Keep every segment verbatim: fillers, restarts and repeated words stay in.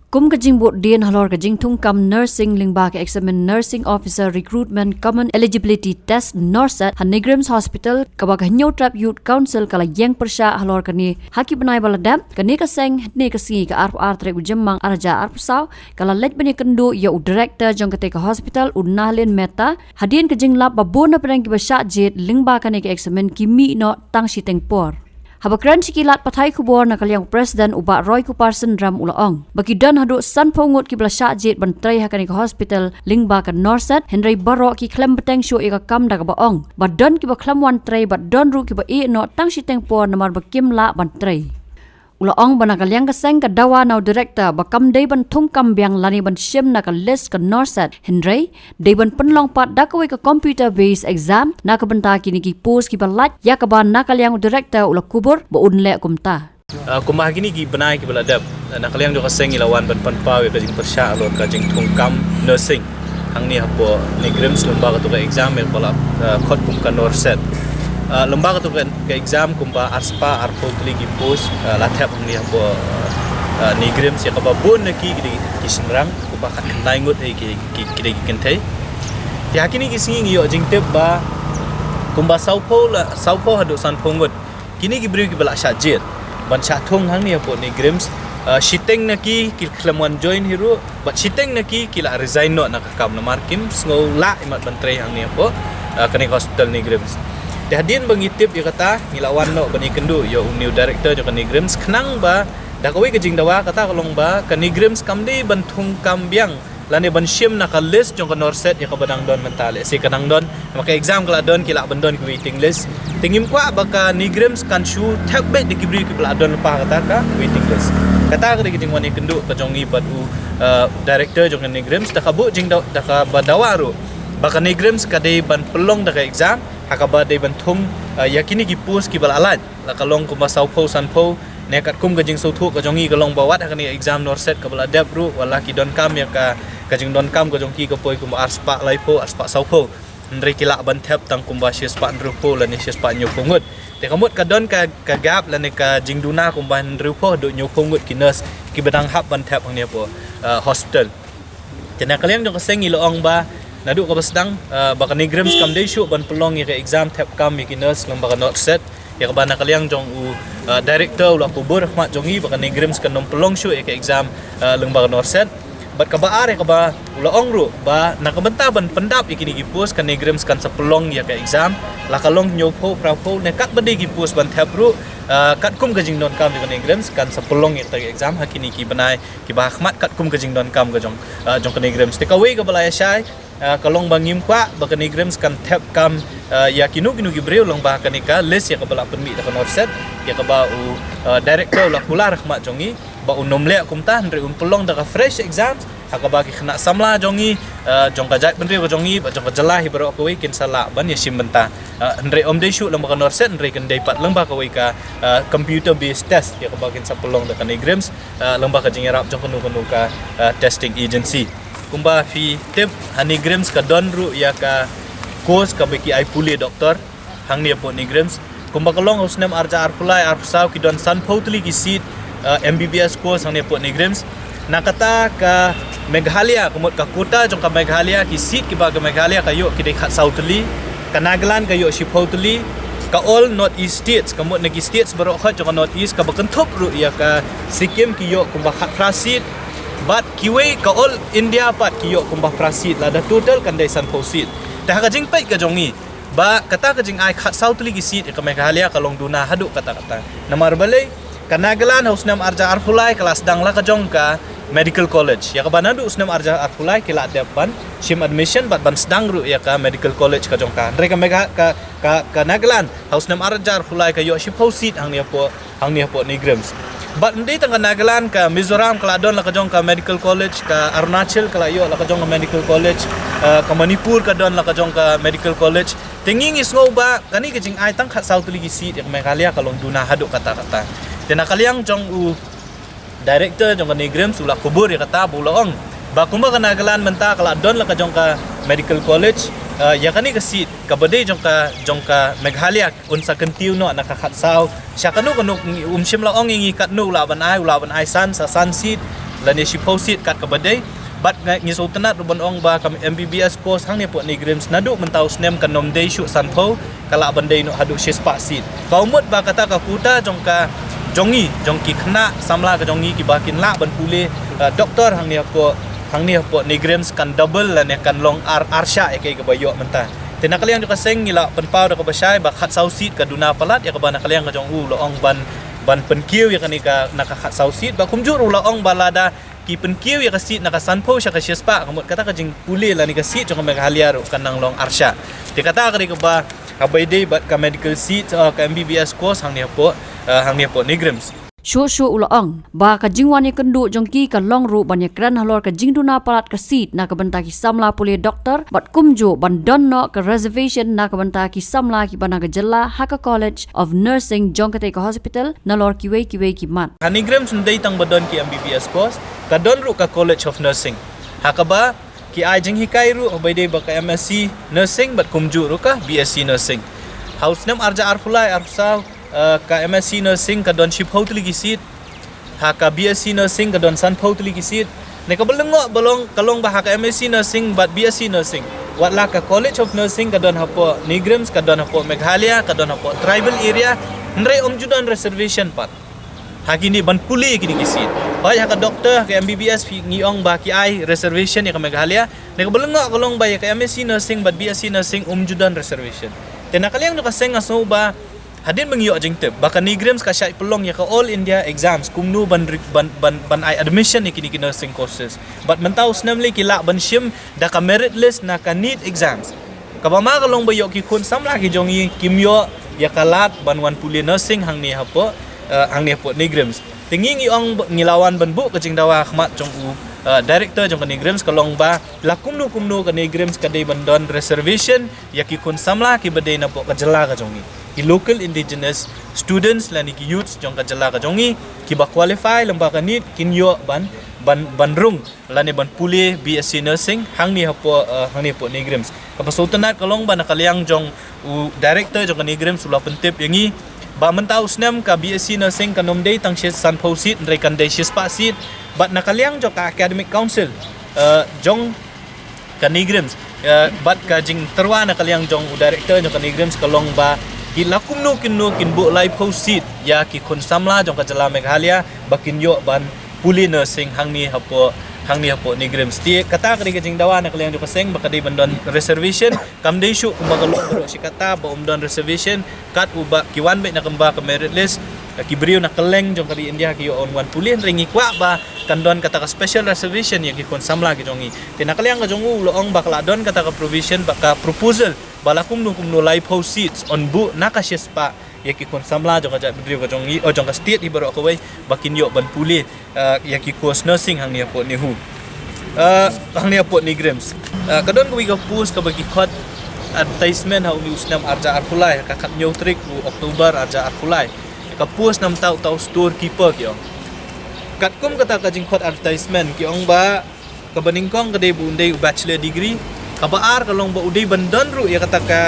Kum ka jingbud dien halor ka jingthungkam nursing lyngba ka eksamin Nursing Officer Recruitment Common Eligibility Test, NORCET, ha NEIGRIHMS Hospital, kaba ka Hynñiewtrep Youth Council ka la ïeng pyrshah halor kane ha ki bnai ba la dep. Kane ka seng, hynne ka sngi, ka arphew ar tarik u Jymmang arhajar arphew saw, ka la leit ban ïakynduh ïa u director jong katei ka hospital, u Nahlin Mehta, hadien ka jinglap ba bun na pdeng kiba shah jied lyngba kane ka eksamin ki mih noh tang shiteng por. Haba kren sha ki lad pathai khubor na ka liang u President, u Bah Roykuparsynram, u la ong ba ki don haduh sanphew ngut kiba la shah jied ban trei ha kane ka hospital lyngba ka NORCET, hynrei baroh ki khlem bteng shuh ïa ka kam, da kaba ong ba don kiba khlem wan trei bad don ruh kiba ïeh noh tang shiteng por namar ba kim lah ban trei. U la ong ba na ka liang ka seng ka dawa na u director ba kam dei ban thungkam biang lane ban shim na ka list ka NORCET, hynrei dei ban pynlong pat da kawei ka computer based exam na ka bynta kine ki post kiba lait, ïa kaba na ka liang u director u la kubur ba un leh kumta. Ah, kumba ha kine ki bnai kiba la dep, na ka liang jong ka seng ngi la wan ban pynpaw ïa ka jingpyrshah halor ka jingthungkam nursing hangne hapoh NEIGRIHMS lyngba kato ka exam ïa kaba la, ah, khot kum ka NORCET. Ah, lyngba kato ka, ka exam kumba arspah arphew tylli ki post, ah, la thep hangne hapoh, ah, NEIGRIHMS, ïa kaba bun na ki ki dei ki shynrang, kumba khatkhyndai ngut, eh, ki, ki, ki dei ki kynthei. Te ha kine ki sngi ngi ïoh jingtip ba kumba sawphew la, sawphew haduh sanphew ngut kine ki briew kiba la shah jied ban shah thung hangne hapoh NEIGRIHMS, ah, shiteng na ki ki khlem wan join hi ruh, bad shiteng na ki ki la resign noh na ka kam namar kim sngew lah imat ban trei hangne hapoh, ah, kane ka hospital NEIGRIHMS. Te hadien ba ngi tip ïa kata, ngi la wan noh ban ïakynduh ïa u new director jong ka NEIGRIHMS khnang ba da kawei ka jingdawa, kata ka long ba ka NEIGRIHMS kam dei ban thungkam biang lane ban shim na ka list jong ka NORCET ïa kaba dang don mynta, lehse ka dang don, namar ka exam ka la don, ki lah ban don ki waiting list. Te ngim kwah ba ka NEIGRIHMS kan shu thep beit da ki briew kiba la don lypa kata ka waiting list. Kata ka dei ka jingwan ïakynduh ka jong ngi bad u, uh, director jong ka NEIGRIHMS, da ka buh jingdaw, da kaba dawa ruh ba ka NEIGRIHMS ka dei ban pynlong da ka exam ha kaba dei ban thung, uh, ïa kine ki post kiba la lait, la ka long kumba sawphew sanphew. Ne katkum ka jingsngewthuh ka jong ngi ka long ba wat ha kane ka exam NORCET kaba la dep ruh, wat la ki donkam ïa ka, ka jingdonkam ka jong ki ka poi kumba arspah laiphew, arspah sawphew, hynrei ki lah ban thep tang kumba shispah hynriewphew lane shispah hynñiewphew ngut. Te ka mut ka don ka, ka gap lane ka jingduna kumba hynriewphew haduh hynñiewphew ngut ki nurse kiba dang hap ban thep hangne hapoh, uh, hospital. Te na ka liang jong ka seng ngi la ong ba naduh kaba sdang, uh, ba ka NEIGRIHMS kam dei shuh ban pynlong ïa ka exam thep kam ïa ki nurse lyngba ka NORCET, ïa kaba na ka liang jong u, uh, director u la kubur ha khmat jong ngi ba ka NEIGRIHMS kan ym pynlong shuh ïa ka exam, uh, lyngba ka NORCET. Bad kaba ar, ïa kaba u la ong ruh ba na ka bynta ban pyndap ïa kine ki post, ka NEIGRIHMS kan sa pynlong ïa ka exam, la ka long hynñiewphew, phraphew, ne katba dei ki post ban thep ruh, uh, katkum ka jingdonkam jong ka NEIGRIHMS kan sa pynlong ïa ka exam ha kine ki bnai kiba ha khmat katkum ka jingdonkam ka jong, uh, jong ka NEIGRIHMS. Te kawei kaba la ïashai, uh, ka long ba ngim kwah ba ka NEIGRIHMS kan thep kam, uh, ïa kino kino ki briew lyngba kane ka list ïa kaba la pynmih da ka NORCET, ïa kaba u, uh, director u la kular ha khmat jong ngi ba un ym leh kumta, hynrei un pynlong da ka fresh exams ha kaba ki khynnah samla jong ngi, uh, jong ka jaitbynriew ka jong ngi bad jong ka jylla hi baroh kawei kin sa lah ban ïashim bynta. Uh, hynrei ym dei shuh lyngba ka NORCET, hynrei kan dei pat lyngba kawei ka, uh, computer based test ïa kaba kin sa pynlong da ka NEIGRIHMS, uh, lyngba ka jingïarap jong kano kano ka, uh, testing agency. Kumba phi tip, ha NEIGRIHMS ka don ruh ïa ka course kaba ki ai pule doktor hangne hapoh NEIGRIHMS. Kumba ka long ha u snem arhajar arphew lai arphew saw ki don sanphew tylli ki seat, uh, M B B S course hangne hapoh NEIGRIHMS. Na kata ka Meghalaya, ka mut ka quota jong ka Meghalaya, ki seat kiba ka Meghalaya ka ïoh ki dei khatsaw tylli, ka Nagaland ka ïoh shiphew tylli, ka all North East states, ka mut na ki states baroh khoit jong ka North East kaba kynthup ruh ïa ka Sikkim, ki ïoh kumba khatphra seat. Bad kiwei ka all India pat ki ïoh kumba phra seat, lada total kan dei sanphew seat. Te ha ka jingpeit ka jong ngi ba kata ka jingai khatsaw tylli ki seat ïa ka Meghalaya ka long duna haduh katta katta. Namar balei? Ka Nagaland ha u snem arhajar arphew lai ka la sdang la ka jong ka medical college, ïa kaba naduh u snem arhajar arphew lai ki la dep ban shim admission bad ban sdang ruh ïa ka medical college ka jong ka. Hynrei ka Megha-, ka, ka, ka Nagaland ha u snem arhajar arphew lai ka ïoh shiphew seat hangne hapoh, hangne hapoh NEIGRIHMS. Bad ym dei tang ka Nagaland, ka Mizoram ka la don la ka jong ka medical college, ka Arunachal ka la ïoh la ka jong ka medical college, uh, ka Manipur ka don la ka jong ka medical college. Te ngi ngi sngew ba kane ka jingai tang khatsaw tylli ki seat ïa ka Meghalaya ka long duna haduh katta katta. Te na ka liang jong u director jong ka NEIGRIHMS u la kubur ïa kata, ba u la ong ba kumba ka Nagaland mynta ka la don la ka jong ka medical college, uh, ïa kane ka seat kaba dei jong ka, jong ka Meghalaya un sa kyntiew noh na ka khatsaw sha kano kano. Um shym la ong ïa ngi katno u lah ban ai, u lah ban ai san, sa san seat. lane shiphew seat kat kaba dei. Bad nga ngi sngewtynnat ruh ban ong ba ka M B B S course hangne hapoh NEIGRIHMS naduh mynta u snem kan ym dei shuh sanphew, ka lah ban dei noh haduh shispah seat. Ka mut ba kata ka quota jong ka jong ngi, jong ki khynnah samla ka jong ngi kiba kin lah ban pule, uh, doktor hangne hapoh, hangne hapoh NEIGRIHMS kan double lane kan long ar, arshah ïa kaei kaba ïoh mynta. Te na ka liang jong ka seng ngi la pynpaw da kaba shai ba khatsaw seat ka duna palat, ïa kaba na ka liang ka jong u la ong ban, ban pynkiew ïa kane ka na ka khatsaw seat, ba kumjuh ruh la ong ba lada ki pynkiew ïa ka seat na ka sanphew sha ka shispah, ka mut kata ka jingpule lane ka seat jong ka Meghalaya ruh kan nang long arshah. Te kata ka dei kaba, haba ïadei bad ka medical seat, uh, ka M B B S course hangne hapoh, uh, hangne hapoh NEIGRIHMS. Shuh shuh u la ong ba ka jingwan ïakynduh jong ki ka long ruh ban ïakren halor ka jingduna palat ka seat na ka bynta ki samla pule doktor, bad kumjuh ban don noh ka reservation na ka bynta ki samla kiba na ka jylla ha ka College of Nursing jong katei ka hospital nalor kiwei kiwei ki mat. Ha NEIGRIHMS ym dei tang ba don ki M B B S course, ka don ruh ka College of Nursing, ha kaba ki ai jinghikai ruh haba ïadei bad ka M S C Nursing bad kumjuh ruh ka B S C Nursing. Ha u snem arhajar arphew lai arphew saw, uh, ka M S C Nursing ka don shiphew tylli ki seat, ha ka B S C Nursing ka don sanphew tylli ki seat. Ne kaba lyngngoh ba long, ka long ba ha ka M S C Nursing bad B S C Nursing, wat la ka College of Nursing ka don hapoh NEIGRIHMS, ka don hapoh Meghalaya, ka don hapoh tribal area, hynrei ym ju don reservation pat ha kine ban pule kine ki seat. Hooid, ha ka doktor, ha ka M B B S phi, ngi ong ba ki ai reservation ïa ka Meghalaya. Ne kaba lyngngoh ka long ba ïa ka M S C Nursing bad B S C Nursing ym ju don reservation. Te na ka liang jong ka seng nga sngew ba hadien ba ngi ïoh jingtip ba ka NEIGRIHMS ka shait pynlong ïa ka All India Exams kumno ban ri-, ban, ban, ban ai admission ïa kine ki nursing courses. Bad mynta u snem lei ki lah ban shim da ka merit list na ka NEET Exams. Kaba ma ka long ba ïoh ki khun samla ki jong ngi kim ïoh ïa ka lad ban wan pule nursing hangne hapoh, eh, hangne hapoh NEIGRIHMS. Te ngi, ngi ong ba, ngi la wan ban buh ka jingdawa ha khmat jong u, eh, director jong ka NEIGRIHMS, ka long ba la kumno kumno ka NEIGRIHMS ka dei ban don reservation ïa ki khun samla kiba dei napoh ka jylla ka jong ngi, ki local indigenous students lane ki youths jong ka jylla ka jong ngi kiba qualify lyngba ka NEET kin ïoh ban, ban, ban rung lane ban pule B S C Nursing hangne hapoh, eh, hangne hapoh NEIGRIHMS. Kaba sngewtynnat ka long ba na ka liang jong u director jong ka NEIGRIHMS u la pyntip ïa ngi ba mynta u snem ka B S C Nursing kan ym dei tang shi, sanphew seat, hynrei kan dei shispah seat. Bad na ka liang jong ka Academic Council, eh, jong ka NEIGRIHMS, eh, bad ka jingtyrwa na ka liang jong u director jong ka NEIGRIHMS ka long ba ki la kumno kumno kin buh laiphew seat ïa ki khun samla jong ka jylla Meghalaya ba kin ïoh ban pule nursing hangne hapoh, hangne hapoh NEIGRIHMS. Te kata ka dei ka jingdawa na ka liang jong ka seng ba ka dei ban don reservation, kam dei shuh kumba ka long baroh shi katta ba ym don reservation, kat uba ki wan beit na kumba ka merit list, ki briew na kylleng jong ka ri India ki ïoh wan pule, hynrei ngi kwah ba kan don kata ka special reservation ïa ki khun samla ki jong ngi. Te na ka liang ka jong u la ong ba ka la don kata ka provision, ba ka proposal ba la kumno kumno laiphew seats yn buh na ka shispah ïa ki khun samla jong ka jaitbynriew ka jong ngi, oh, jong ka state hi baroh kawei ba kin ïoh ban pule, eh, ïa ki course nursing hangne hapoh NEHU. Eh, hangne hapoh NEIGRIHMS. Eh, ka don kawei ka post kaba ki khot advertisement ha une u snem arhajar arphew lai, ka khathynñiew tarik u October arhajar arphew lai. Ka post namar uta u storekeeper ki ong. Katkum kata ka jingkhot advertisement ki ong ba kaba nyngkong ka dei ba un dei u bachelor degree, kaba ar ka long ba u dei ban don ruh ïa kata ka,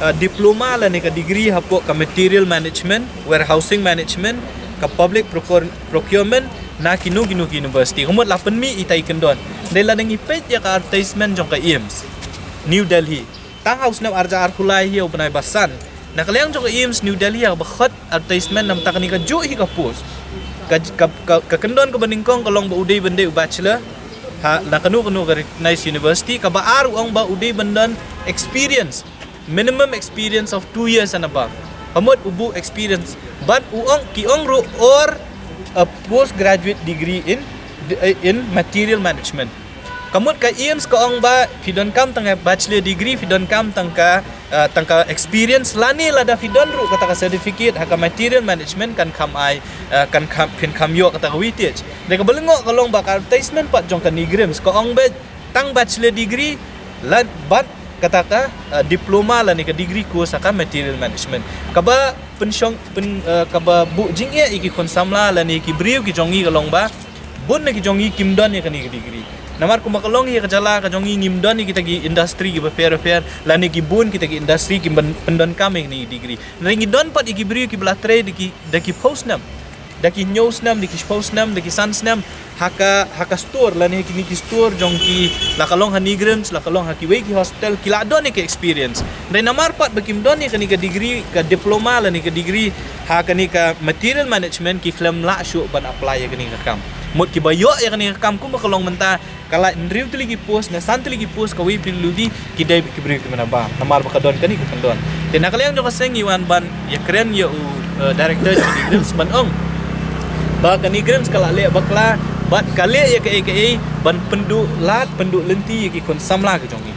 uh, diploma lane ka degree hapoh ka material management, warehousing management, ka public procure-, procurement na kino kino ki university. Ka mut la pynmih ita i kyndon. Dei lada ngi peit ïa ka advertisement jong ka AIIMS New Delhi, tang ha u snem arhajar arphew lai hi ha u bnai ba san, na ka liang jong ka AIIMS New Delhi ha kaba khot advertisement namar kane kajuh hi ka post. Ka, ka, ka, ka kyndon kaba nyngkong ka long ba u dei ban dei u bachelor ha na kano kano ka recognized university, kaba ar u ong ba u dei ban don experience, minimum experience of two years and above. Ka mut u buh experience, bad u ong, ki ong ruh or a postgraduate degree in, in material management. Ka mut ka AIIMS ka ong ba phi donkam tang ka bachelor degree, phi donkam tang ka, uh, tang ka experience, lane lada phi don ruh kata ka certificate ha ka material management kan kham ai, uh, kan kham, phin kham ïoh kata ka weightage. Dei kaba lyngngoh ka long ba ka advertisement pat jong ka NEIGRIHMS ka ong ba tang bachelor degree lane bad kata ka, uh, diploma lane ka degree course ha ka material management. Kaba pynshong, pyn, uh, kaba buh jingeh ïa ki khun samla lane ki briew ki jong ngi ka long ba bun na ki jong ngi kim don ïa kane ka degree. Namar kumba ka long ïa ka jylla ka jong ngi ngim don ïa kita ki industry kiba pher pher lane ki bun kita ki industry kim pyn, pyndonkam ïa kane ka degree. Hynrei ngi don pat ïa ki briew kiba la trei da ki, da ki phew snem. da ki hynñiew snem, da ki shiphew snem, da ki san snem ha ka, ha ka store lane ha kine ki store jong ki, la ka long ha NEIGRIHMS, la ka long ha kiwei ki hospital, ki la don ïa ka experience. Dei namar pat ba kim don ïa kane ka degree, ka diploma lane ka degree ha kane ka material management, ki khlem lah shuh ban apply ïa kane ka kam. Mut kiba ïoh ïa kane ka kam kumba ka long mynta, ka laiphew tylli ki post, na san tylli ki post kawei PWD, ki dei ki briew kiba nabar namar ba ka don kane ka kyndon. Te na ka liang jong ka seng ngi wan ban ïakren ïa u, eh, director jong ka NEIGRIHMS ban ong ba ka NEIGRIHMS ka la leh bakla bad ka leh ïa kaei kaei ban pynduh lad, pynduh lynti ïa ki khun samla ka jong ngi.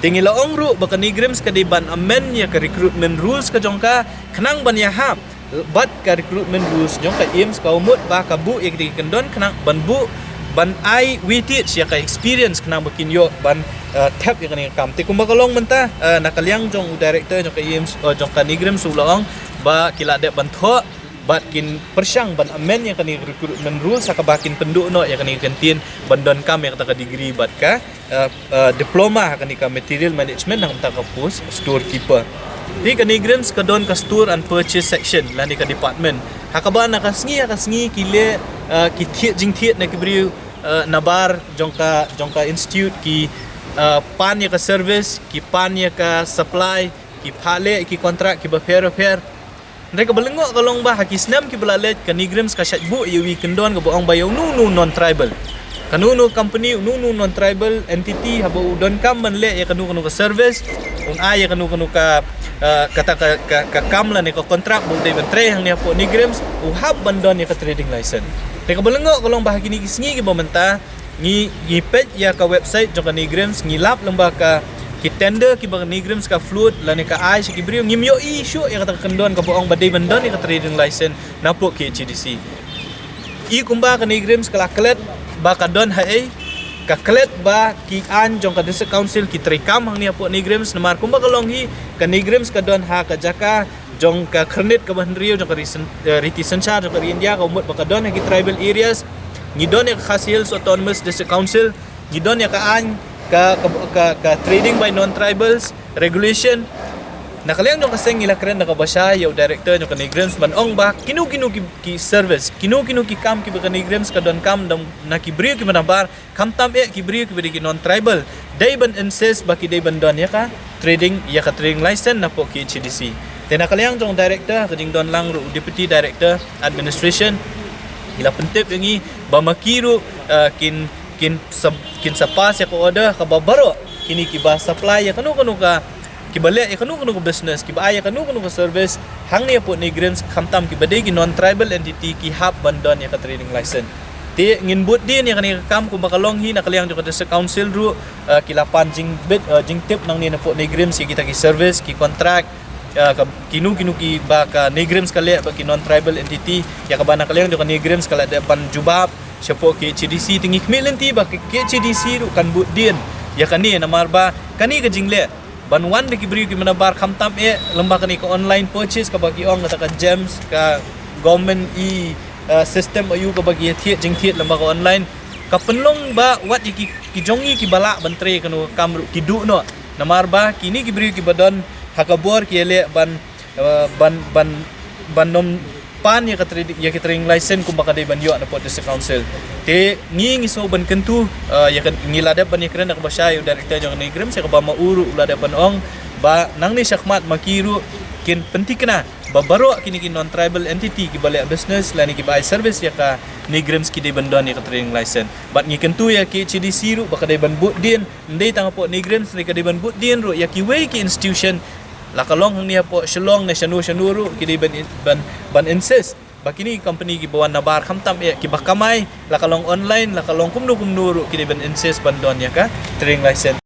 Te ngi la ong ruh ba ka NEIGRIHMS ka dei ban amend ïa ka recruitment rules ka jong ka khnang ban ïahap bad ka recruitment rules jong ka AIIMS, ka mut ba ka buh ïa kita ki kyndon khnang ban buh, ban ai weightage ïa ka experience khnang ba kin ïoh ban, eh, thep ïa kane ka kam. Te kumba ka long mynta, eh, na ka liang jong u director jong ka AIIMS, eh, jong ka NEIGRIHMS u la ong ba ki la dep ban thoh bad kin pyrshang ban amend ïa kane ka recruitment rules ha kaba kin pynduh noh ïa kane ka kyntien ban donkam ïa kata ka degree bad ka, eh, eh, diploma ha kane ka material management, na ka bynta ka post storekeeper. Te ka NEIGRIHMS ka don ka store and purchase section lane ka department ha kaba na ka sngi ha ka sngi ki leh, eh, ki thied jingthied na ki briew, eh, nabar jong ka, jong ka institute, ki, eh, pan ïa ka service, ki pan ïa ka supply, ki phah leh ki contract kiba pher pher. Hynrei kaba lyngngoh ka long ba ha ki snem kiba la leit ka NEIGRIHMS ka shait buh ïa uwei u kyndon kaba ong ba ïa uno uno non-tribal, kano kano company, uno uno non-tribal entity haba u donkam ban leh ïa kano kano ka service, un ai ïa kano kano ka, eh, kata ka, ka, ka kam lane ka contract ba u dei ban trei hangne hapoh NEIGRIHMS, u hap ban don ïa ka trading license. Te kaba lyngngoh ka long ba ha kine ki sngi kiba mynta ngi, ngi peit ïa ka website jong ka NEIGRIHMS, ngi lap lyngba ka, ki tender kiba ka NEIGRIHMS ka float lane ka ai sha ki briew, ngim ïohi shuh ïa kata ka kyndon kaba ong ba dei ban don ïa ka trading license napoh KHADC. I kumba ka NEIGRIHMS ka la klet ba ka don haei, ka klet ba ki aiñ jong ka District Council ki treikam hangne hapoh NEIGRIHMS, namar kumba ka long hi ka NEIGRIHMS ka don ha ka jaka jong ka khyrnit kaba hynriew jong ka ri syn-, eh, riti synshar jong ka ri India, ka mut ba ka don ha ki tribal areas. Ngi don ïa ka Khasi Hills Autonomous District Council, ngi don ïa ka aiñ ka, ka, ka, ka trading by non-tribals regulation. Na ka liang jong ka seng ngi la kren da kaba shai ïa u director jong ka NEIGRIHMS ban ong ba kino kino ki, ki service, kino kino ki kam kiba ka NEIGRIHMS ka donkam da, na ki briew kiba nabar, khamtam eh ki briew kiba dei ki non-tribal, dei ban insist ba ki dei ban don ïa ka trading, ïa ka trading license napoh KHADC. Te na ka liang jong director, ka jingdon lang ruh u deputy director administration, ki la pyntip ïa ngi ba ma ki ruh, eh, kin, kin sa, kin sa pass ïa ka order kaba baroh kine kiba supply ïa kano kano ka, kiba leh ïa kano kano ka business, kiba ai ïa kano kano ka service hangne hapoh NEIGRIHMS, khamtam kiba dei ki non-tribal entity, ki hap ban don ïa ka trading license. Te ngin bud dien ïa kane ka kam kumba ka long hi. Na ka liang jong ka District Council ruh, eh, ki la pan jingbit, eh, jingtip nangne napoh NEIGRIHMS ïa kita ki service, ki contract, eh, ka, kino kino kiba ka NEIGRIHMS ka leh bad ki non-tribal entity, ïa kaba na ka liang jong ka NEIGRIHMS ka la dep ban jubab shapoh KHADC. Te ngi khmih lynti ba ka KHADC ruh kan bud dien ïa kane, namar ba kane ka jingleh ban wan da ki briew kiba nabar, khamtam eh lyngba kane ka online purchase kaba ki ong, kata ka GeMS, ka government e, eh, system aïu kaba ki ïa thied jingthied lyngba ka online, ka pynlong ba wat ïa ki, ki jong ngi kiba lah ban trei kano ka kam ruh ki duh noh, namar ba kine ki briew kiba don ha ka bor ki ïaleh ban, eh, ban, ban, ban ym pan ïa ka trading, ïa ka trading license kumba ka dei ban ïoh napoh District Council. Te ngi, ngi sngew ban kyntu, eh, ïa ka, ngi la dep ban ïakren da kaba shai ïa u director jong ka NEIGRIHMS, ïa kaba ma u ruh u la dep ban ong ba nangne shakhmat ma ki ruh kin pynthikna ba baroh kine ki non-tribal entity kiba leh business lane kiba ai service ïa ka NEIGRIHMS ki dei ban don ïa ka trading license. Bad ngi kyntu ïa ka KHADC ruh ba ka dei ban bud dien, ym dei tang hapoh NEIGRIHMS, hynrei ka dei ban bud dien ruh ïa kiwei ki institution, la ka long hangne hapoh Shillong ne shano shano ruh, ki dei ban, ban, ban insist ba kine ki company kiba wan nabar, khamtam eh kiba kamai, la ka long online, la ka long kumno kumno ruh, ki dei ban insist ban don ïa ka trading license.